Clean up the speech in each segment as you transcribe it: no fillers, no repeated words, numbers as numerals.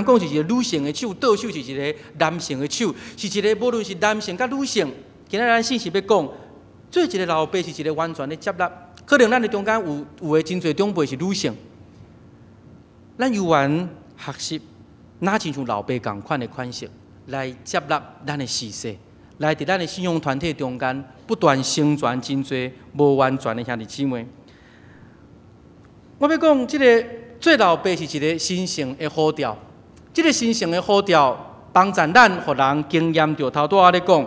講是一个女性的手，倒手是一个男性的手，是一个無論是男性佮女性。今仔咱信息欲講，做一个老爸是一个完全的接納。可能咱的中間有的真濟長輩是女性，咱猶原學習，若親像老爸仝款的款式來接納咱的序細，來佇咱的信仰團體中間不斷成全真濟無完全的兄弟姊妹。我欲講，這个做老爸是一个神聖的呼召，這个神聖的呼召幫助咱，予人經驗著頭拄仔咧講，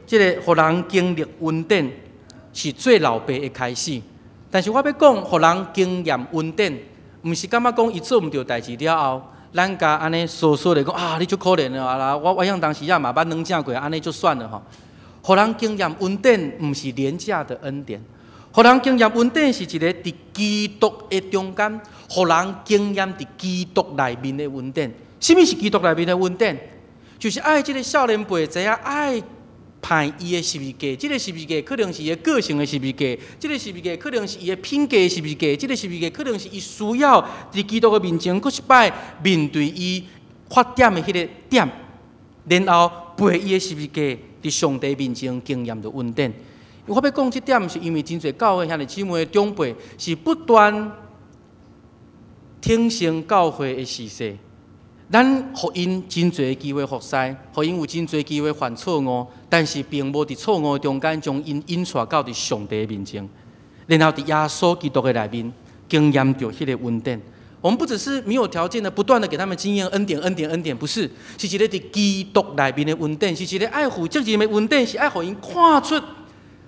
這个予人經歷恩典是做老爸的開始。但是我欲講，予人經驗恩典，毋是感覺講伊做毋著代誌了後，咱共按呢疏疏咧講啊，你足可憐的啊！我想當時也嘛捌軟正過，按呢就算了吼。予人經驗恩典，毋是廉價的恩典。予人經驗恩典是一个佇基督的中間，予人經驗佇基督內面的恩典。啥物是基督內面的恩典？就是愛這个少年輩知影愛攀伊的十字架，這个十字架可能是伊的個性的十字架，這个十字架可能是伊的品格的十字架，這个十字架可能是伊需要佇基督的面前，閣一擺面對伊發點的彼个點，然後背伊的十字架，佇上帝面前經驗著恩典。我欲講這點，是因為真濟教會兄弟姊妹的長輩是不斷挺身教會的序細，咱予𪜶真濟機會服侍，予𪜶有真濟機會犯錯誤，但是並無佇錯誤中間將𪜶引帶到佇上帝面前，然後佇耶穌基督的內面經驗著彼个恩典。我們不只是沒有條件的不斷的給他們經驗恩典、恩典、恩典，不是，是一个佇基督內面的恩典，是一个愛負責任的恩典，是愛予𪜶看出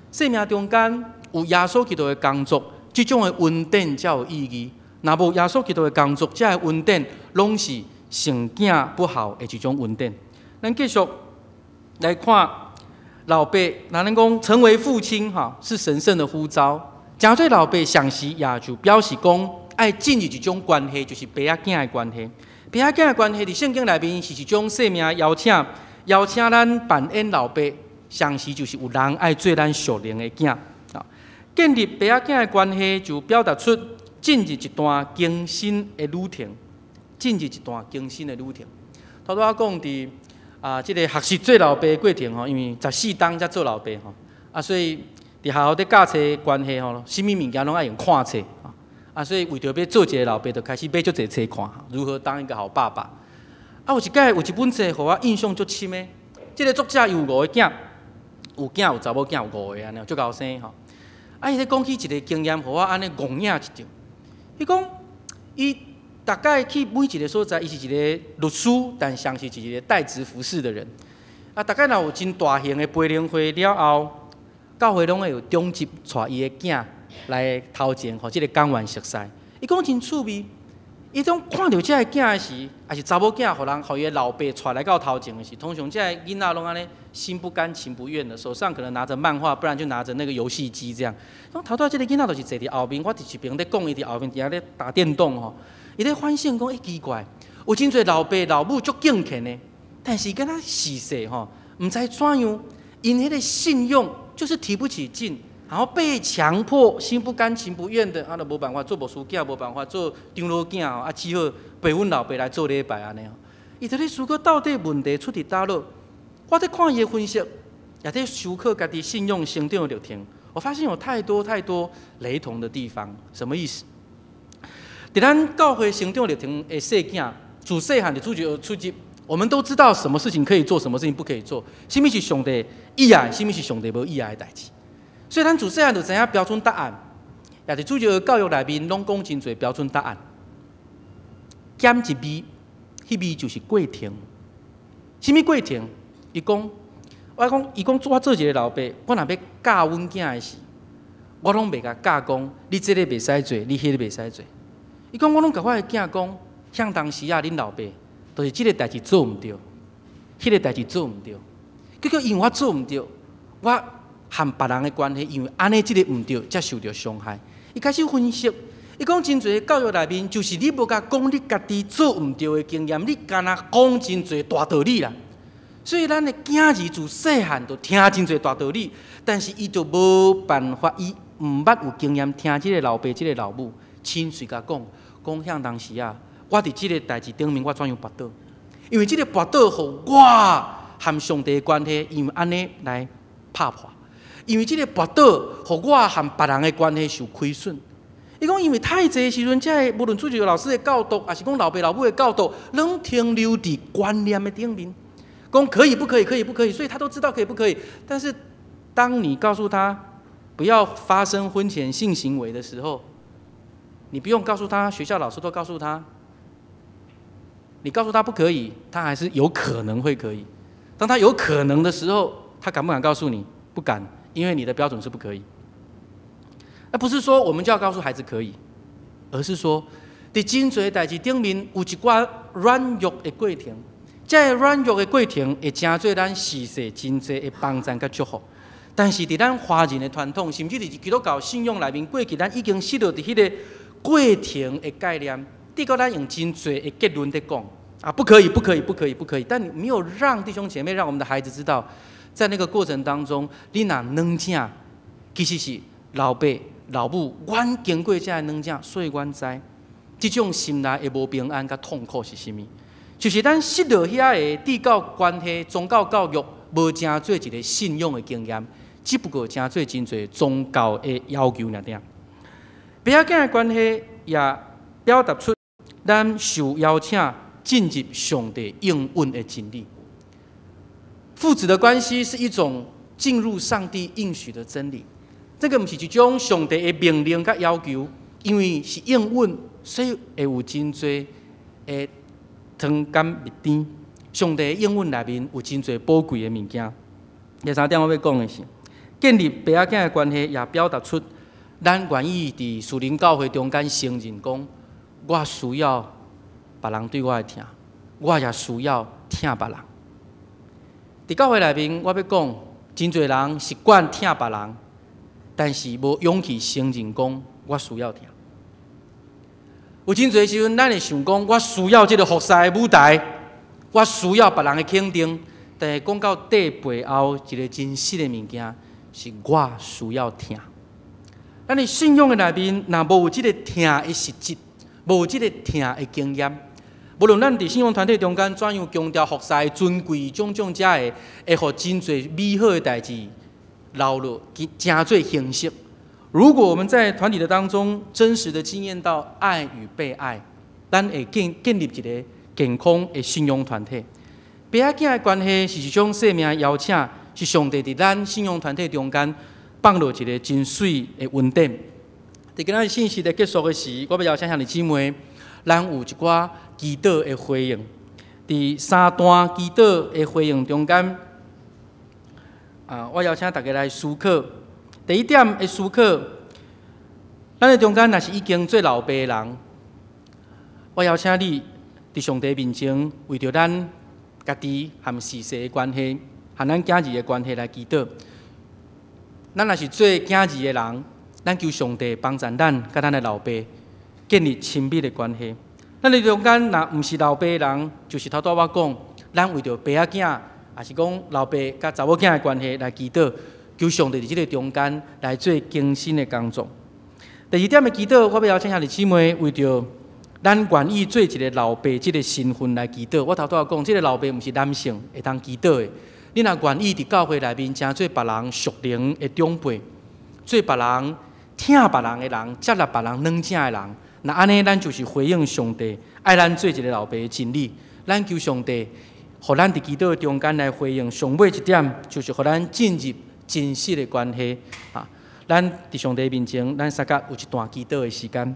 生命中間有耶穌基督的工作，這種的恩典才有意義。若無耶穌基督的工作，這个恩典攏是成囝不好的一種恩典。咱繼續來看老爸，若咱講成為父親，哈，是神聖的呼召。成做老爸，同時也就表示講愛進入一種關係，就是爸仔囝的關係。爸仔囝的關係，佇聖經內面是一種生命邀請，邀請咱扮演老爸，同時就是有人愛做咱屬靈的囝。啊，建立爸仔囝的關係，就表達出進入一段更新的旅程，進入一段更新的旅程。頭拄仔講佇啊，這個學習做老爸的過程吼，因為14冬才做老爸吼，啊，所以佇學校咧教冊關係吼，啥物物件攏愛用看冊啊，所以為著欲做一个老爸，就開始買足濟冊看，如何當一個好爸爸。啊，有一擺有一本冊，予我印象足深的。這个作者有五个囝，有囝有查某囝有五个按呢，足𠢕生吼。啊，伊咧講起一个經驗，予我按呢戇影一跳。伊講，伊逐擺去每一个所在，伊是一个律師，但同時是一个帶職服侍的人。啊，逐擺若有真大型的培靈會了後，教會攏會有長執帶伊的囝來頭前，予這个講員熟似。伊講真趣味，伊當看著這个囝的時，抑是查某囝，予人予伊的老爸帶來到頭前的時，通常這个囡仔攏按呢心不甘情不願的，手上可能拿着漫畫，不然就拿着那個遊戲機這樣。講頭拄仔這个囡仔就是坐佇後面，我佇一邊咧講，伊佇後面佇遐咧打電動吼。伊咧反省講，欸，奇怪，有真濟老爸老母足敬虔的，但是敢若序細吼，毋知怎樣，𪜶彼个信仰就是提不起勁，然後被強迫心不甘情不願的，啊，就無辦法做牧師囝，無辦法做長老囝吼，啊，只好陪阮老爸來做禮拜按呢吼。伊就咧思考到底問題出佇佗落。我咧看伊的分析，也咧思考家己信仰成長的歷程，我發現有太多太多雷同的地方。什麼意思？佇咱教會成長歷程的細囝，自細漢就主日學出入，我們都知道什麼事情可以做，什麼事情不可以做，啥物是上帝喜愛，啥物是上帝無喜愛的代誌。所以咱自細漢就知影標準答案，也佇主日學教育內面攏講真濟標準答案。減一味，彼味就是過程。啥物過程？伊講，我講，伊講，我做一个老爸，我若欲教阮囝的時，我攏袂共教講，你這个袂使做，你彼个袂使做。伊講，我攏共我的囝講，像當時啊，恁老爸，就是這个代誌做毋著，彼个代誌做毋著。結果因為我做毋著，我和別人的關係，因為按呢這个毋著，才受著傷害。伊開始分析，伊講真濟教育內面，就是你無共講你家己做毋著的經驗，你干焦講真濟大道理啦。所以咱的囝兒自細漢就聽真濟大道理，但是伊就無辦法，伊毋捌有經驗聽這个老爸、這个老母親喙共講，講遐當時啊，我佇這個代誌頂面，我怎樣跋倒？因為這个跋倒，予我和上帝的關係，因為按呢來拍破。因為這个跋倒，予我和別人的關係受虧損。伊講，因為太濟時陣，這个無論主日學老師的教導，抑是講老爸老母的教導，攏停留佇觀念的頂面。講可以不可以，可以不可以，所以他都知道可以不可以。但是，當你告訴他不要發生婚前性行為的時候，你不用告訴他，學校老師都告訴他。你告訴他不可以，他還是有可能會可以。當他有可能的時候，他敢不敢告訴你？不敢，因為你的標準是不可以。那不是說我們就要告訴孩子可以，而是說，佇真濟代誌頂面有一寡軟弱的過程，這个軟弱的過程會成做咱時勢真濟的幫贊佮祝福。但是佇咱華人的傳統，甚至佇基督教信仰內面，過去咱已經失落佇彼个過程的概念，結果咱用真濟的結論佇講啊，不可以，不可以，不可以，不可以。但你沒有讓弟兄姐妹，讓我們的孩子知道，在那個過程當中，你若軟正，其實是老爸老母，阮經過這个軟正，所以阮知這種心內的無平安佮痛苦是啥物。就是咱失落遐个缔到關係、宗教教育無成做一個信仰的經驗，只不過成做真濟宗教的要求爾爾。爸仔囝的關係也表達出咱受邀請進入上帝應允的真理。父子的關係是一種進入上帝應許的真理。這个毋是一種上帝的命令佮要求，因為是應允，所以會有真濟的糖甘蜜甜。上帝的應允內面有真濟寶貴的物件。第三點我欲講的是，建立爸仔囝的關係，也表達出咱願意佇屬靈教會中間承認講，我需要別人對我的疼，我也需要疼別人。佇教會內面，我欲講，真濟人習慣疼別人，但是無勇氣承認講我需要疼。有真濟時陣，咱會想講，我需要這个服侍的舞台，我需要別人的肯定。但是講到底背後一个真實的物件，是我需要疼。咱的信仰的內面，若無有這个疼的實質，無有這个疼的經驗，無論咱佇信仰團體中間怎樣強調服侍的尊貴，種種遮的，會予真濟美好的代誌流落，成做形式。如果我們在團體的當中真實的經驗到愛與被愛，咱會建立一個健康的信仰團體。爸仔囝的關係是一種生命的邀請，是上帝佇咱信仰團體中間放落一個真媠的恩典。佇今仔日信息的結束的時，我欲邀請兄弟姊妹，咱有一寡祈禱的回應。佇三段祈禱的回應中間，我邀請大家來思考。第一點的思考，咱的中間若是已經做老爸的人，我邀請你佇上帝面前，為著咱家己和時勢的關係，和咱囝兒的關係來祈禱。咱若是做囝兒的人，咱求上帝幫助咱，佮咱的老爸建立親密的關係。咱的中間若毋是老爸的人，就是頭拄我講，咱為著爸仔囝，抑是講老爸佮查某囝的關係來祈禱，求上帝佇這个中間來做更新的工作。第二點的祈禱，我欲邀請兄弟姊妹為著咱願意做一个老爸這个身份來祈禱。我頭拄仔講，這个老爸毋是男性會當祈禱的。你若願意佇教會內面成做別人屬靈的長輩，做別人疼別人的人，接納別人軟正的人，那按呢，咱就是回應上帝愛咱做一个老爸的真理。咱求上帝，予咱佇祈禱中間來回應。上尾一點就是予咱進入真實的關係。咱佇上帝面前，咱相佮有一段祈禱的時間。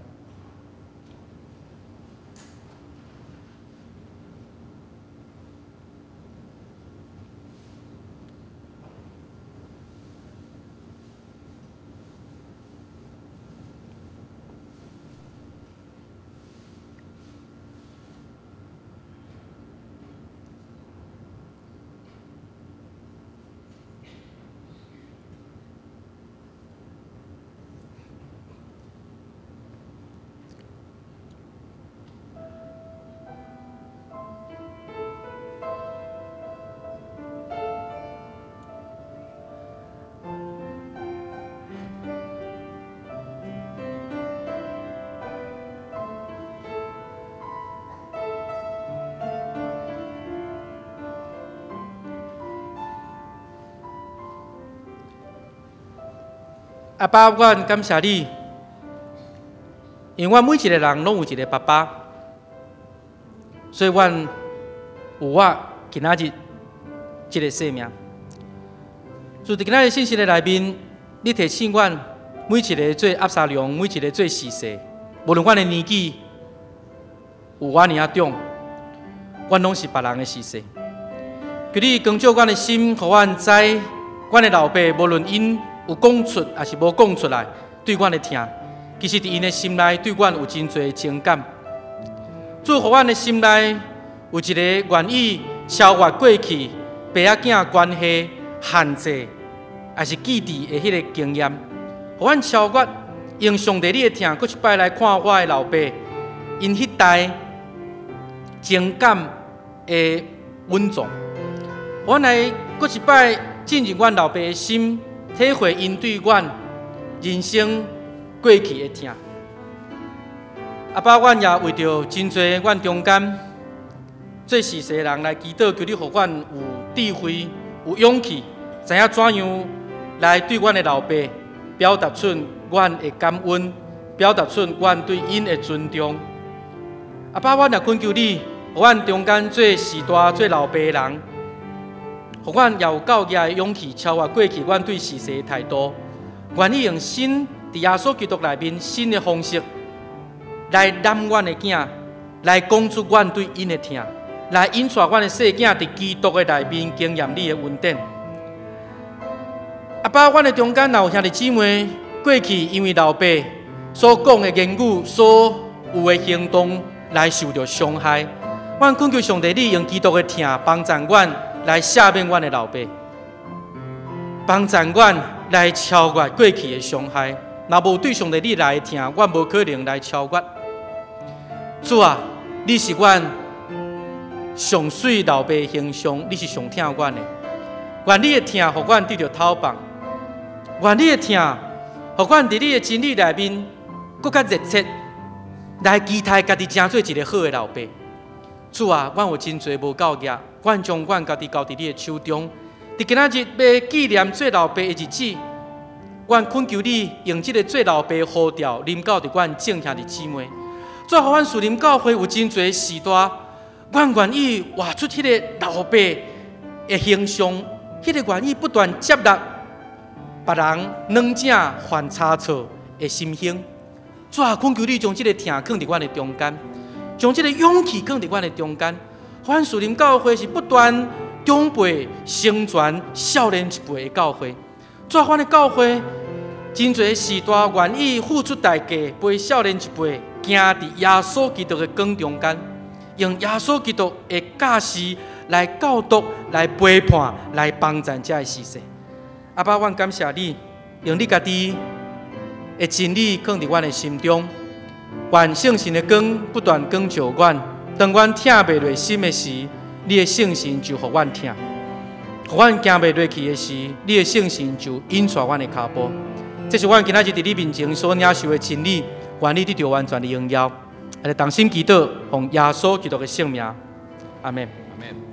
阿爸，阮感謝你，因為阮每一個人攏有一個爸爸，所以阮有我今仔日這個生命。就佇今仔日信息的內面，你提醒阮每一個做押沙龍，每一個做示細，無論阮的年紀有偌爾仔長，阮攏是別人的示細。求你光照阮的心，予阮知，阮的老爸無論𪜶有講出，抑是無講出來，對阮的疼，其實佇𪜶的心內對阮有真濟情感。主，予阮的心內有一個願意超越過去爸仔囝關係限制，抑是既定的彼个經驗，予阮超越，用上帝你的疼，閣一擺來看我的老爸，𪜶彼代情感的穩重，予阮來閣一擺進入阮老爸的心，體會𪜶對阮人生過去的疼。阿爸，阮也為著真濟阮中間做示細的人來祈禱，求你予阮有智慧、有勇氣，知影怎樣來對阮的老爸表達出阮的感恩，表達出阮對𪜶的尊重。阿爸，阮也懇求你，予阮中間做序大、做老爸的人，予阮也有夠額的勇氣，超越過去阮對示細的態度，願意用新佇耶穌基督內面新的方式來攬阮的囝，來講出阮對𪜶的疼，來引帶阮的細囝佇基督的內面經驗你的恩典。阿爸，阮的中間若有兄弟姊妹過去因為老爸所講的言語、所有的行動來受著傷害，阮懇求上帝，你用基督的疼幫助阮來赦免阮的老爸，幫助阮來超越過去的傷害。若無對上帝你來的疼，阮無可能來超越。主啊，你是阮上媠老爸的形象，你是上疼阮的。願你的疼，予阮得著透放；願你的疼，予阮佇你的真理內面，閣較熱切來期待家己成做一个好的老爸。主啊，阮有真濟無夠額，阮將阮家己交佇你的手中。佇今仔日欲紀念做老爸的日子，阮懇求你用這个做老爸的呼召，臨到佇阮眾兄弟姊妹。主啊，予阮樹林教會有真濟序大，阮願意活出彼个老爸的形象，彼个願意不斷接納別人軟正犯差錯的心胸。主啊，懇求你將這个疼囥佇阮的中間，將這个勇氣囥佇阮的中間。阮樹林教會是不斷長輩成全少年一輩的教會。主啊，阮的教會真濟序大願意付出代價，陪少年一輩行佇耶穌基督的光中間，用耶穌基督的教示來教導、來陪伴、來幫助這个時勢。阿爸，阮感謝你，用你家己的真理囥佇阮的心中，願聖神的光不斷光照阮。當阮疼袂落心的時，你的聖神就予阮疼；予阮行袂落去的時，你的聖神就引帶阮的跤步。這是阮今仔日佇你面前所領受的真理，願你得著完全的榮耀。來同心祈禱，奉耶穌基督的聖名，阿門。阿門。